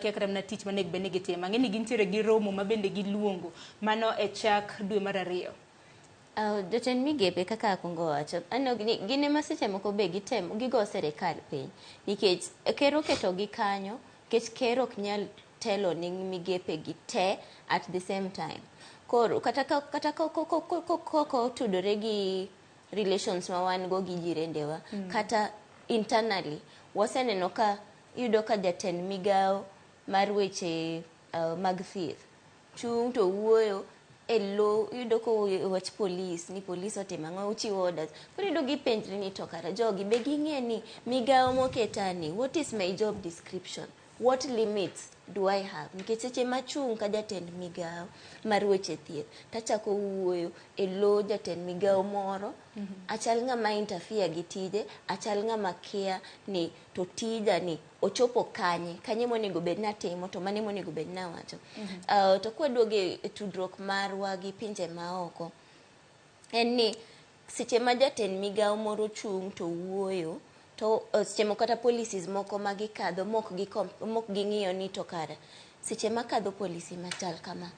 makia kata mana tich manego bed ni gitimo. Ang'e ni gintiere gi romo ma bende giluongo mano e chak dwe mar ariyo. Jotend migepe kaka akwongo wacho, aneno ni gin ema seche moko be gitemo gigo sirikal piny nikech ker oketogi kanyo nikech ker ok nyal telo ne migepe gi te at the same time. Koro kata ka kata ka otudore gi relations ma wan go gi jirendewa kata internally waseneno ka iyudo ka jatend migao mar weche mag thieth chung' to wuoyo e lo iyudo kowuoyo e wach polis ni polis otimo ang'o ochiwo orders koro iyudo gipenjre ni to kara jogi be ging'e ni migao moketani what is my job description what limits do I have nikech seche machung' ka jatend migao mar weche thieth tachako wuoyo e lo jatend migao moro achal ng'ama interfere gi tije achal ng'ama kia ni to tija ni ochopo kanye kanye monego bed ni atimo to mane monego bed ni awacho to kwaduogo e tudruok marwa gi pinje maoko en ni seche ma jatend migao moro chung' to wuoyo to seche moko kata policies moko ma gikadho mok mok ging'iyo ni to kara seche makadho policy machal kama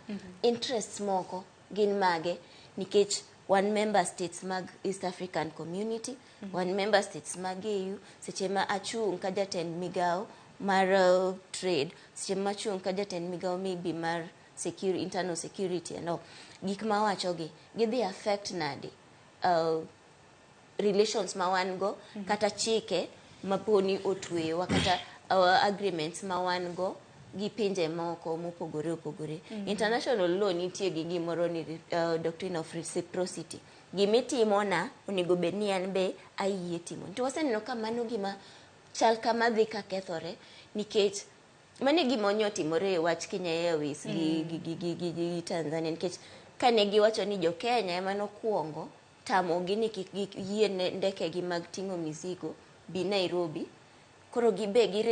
interests moko gin mage nikech wan member states mag East African Community wan member states mag EU seche ma achung' ka jatend migao mar trade seche ma achung' ka jatend migao maybe mar security, internal security and all gik mawachogi gidhi affect nade relations ma wan go kata chike maponi otweyowa kata our agreements ma wan go gi pinje moko mopogore opogore. International law nitie gi gimoro ni doctrine of reciprocity. Gimitimona onego bed ni an be ayie timo. To waseneno ka mano gima chal kama dhi ka kethore nikech mano e gima onyo timore e wach Kenya Airways gi Tanzania nikech kane giwacho ni jo Kenya ema nokwongo tamogi ni kik giyie ndekegi mag ting'o mizigo bi Nairobi koro gibe gi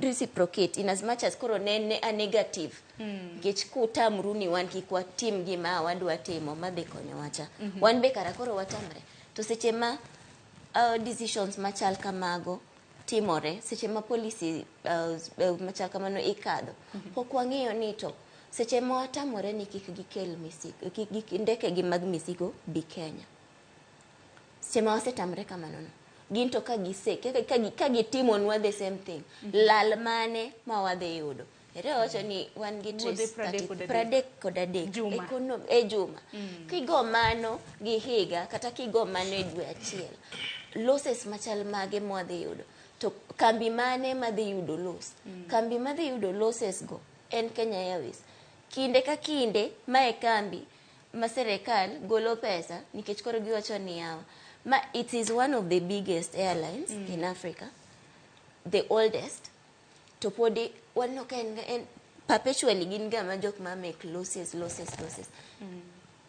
reciprocate in as much as koro ne en a negative nikech kutamru ni wan kik watim gima wadwa timo madhi konyowa cha wan be kara koro watamre to seche ma decisions machal kamago timore seche ma policy machal kamano ikadho pok wang'iyo ni to seche ma watamore ni kik gikel mizigo kik gik ndekegi mag mizigo bi Kenya seche ma wasetamre kamano no gin to ka gise ka gitimonwa the same thing lal mane ma wadhi yudo ere wacho ni wan gi Wuodhe trace 33. 33 Juma. E juma kigo mano gi higa kata kigo mano e dwe achiel losses machal mage mwadhi yudo to kambi mane madhi yudo loss kambi madhi yudo losses go en Kenya Airways kinde ka kinde mae kambi ma sirikal golo pesa nikech koro giwacho ni yawa ma it is one of the biggest airlines in Africa the oldest to podi waneno ka en perpetually gin ga ma jok ma make losses losses losses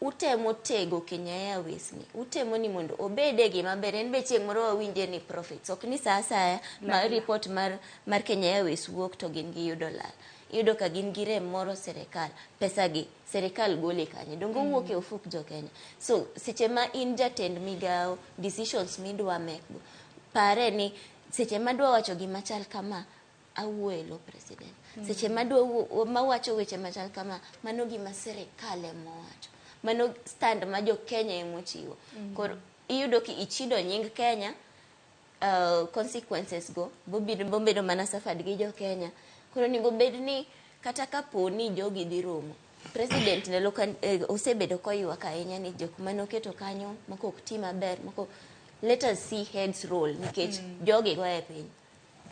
utemo tego Kenya Airways ni utemo ni mondo obede gima ber en be chieng' moro wawinje ni profits ok ni saa asaya ma report mar Kenya Airways wuok to gin giyudo lal iyudo ka gin gi rem moro sirikal pesa gi sirikal gole kanye donge owuok e ofuk jo Kenya so seche ma in jatend migao decisions midwa make go pare ni seche madwa wacho gima chal kama awuoyo e lo president seche madwa mawacho weche machal kama mano gima sirikal ema owacho mano stand ma jo Kenya emochiwo koro iyudo ki ichido nying Kenya consequences go bobedo mana suffered gi jo Kenya koro onego bed ni kata kapo ni jogi dhi romo president ndalo ka osebedo koywak ahinya ni jok manoketo kanyo moko ok ti maber moko let us see heads roll nikech jogi goye piny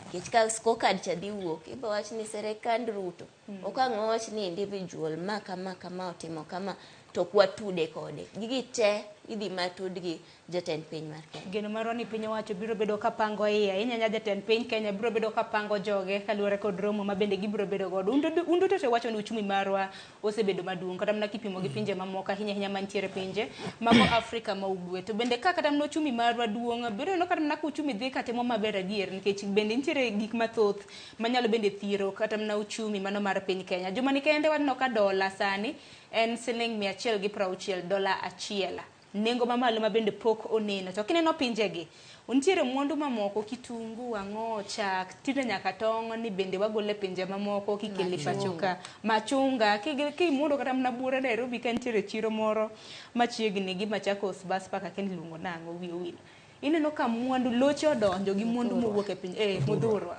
nikech ka scorecard cha dhi wuok ibo wach ni sirikand Ruto ok ang' wawach ni individual ma kama kama otimo kama to ok watude kode gigi te idhi matud gi jatend piny mar Kenya. Geno marwa ni piny owacho biro bedo ka pango iye ahinya nya jatend piny Kenya biro bedo ka pango joge kaluwore kod romo ma bende gibiro bedo godo. Un duto to wacho ni uchumi marwa osebedo maduong' kata mana kipimo gi pinje mamoko ahinya ahinya mantiere pinje mago Afrika ma ugwe. To bende ka kata mana uchumi marwa duong' biro neno kata mana ka uchumi dhi katimo maber adier nikech bende nitiere gik mathoth manyalo bende thiro kata mana uchumi mano mar piny Kenya. Juma ni kende waneno ka dola sani en siling 160 dola achiel. Nengo mamalo ma bende pok oneno. To kineno pinjegi, nitiere mwandu mamoko, kitungu, ang'o, chak, tinde nyaka tong' ni bende wagolo e pinje mamoko kikelo e pacho ka. Machunga, kimuodo kata mana buore Nairobi ka nitiere chiro moro machiegni gi Machakos bus park, akia ni iluongo nang'o, wiya owil. Ineno ka mwandu loche odonjo gi mwandu mowuok e piny Muthurwa.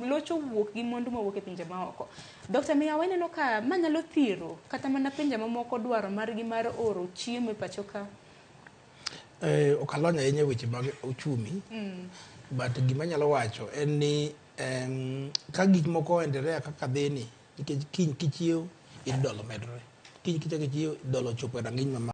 Loche owuok gi mwandu mowuok e pinje maoko. Dr. Miyawa, ineno ka ma nyalo thiro kata mana pinje mamoko dwaro margi mar oro chiemo e pacho ka? Ok alony ahinya e weche mag uchumi, but gima anyalo wacho en ni ka gik moko endelea kaka dhini, nikech kiny kichiew dola medore, kiny kichako ichiew dola ochopo e rang'iny mamalo.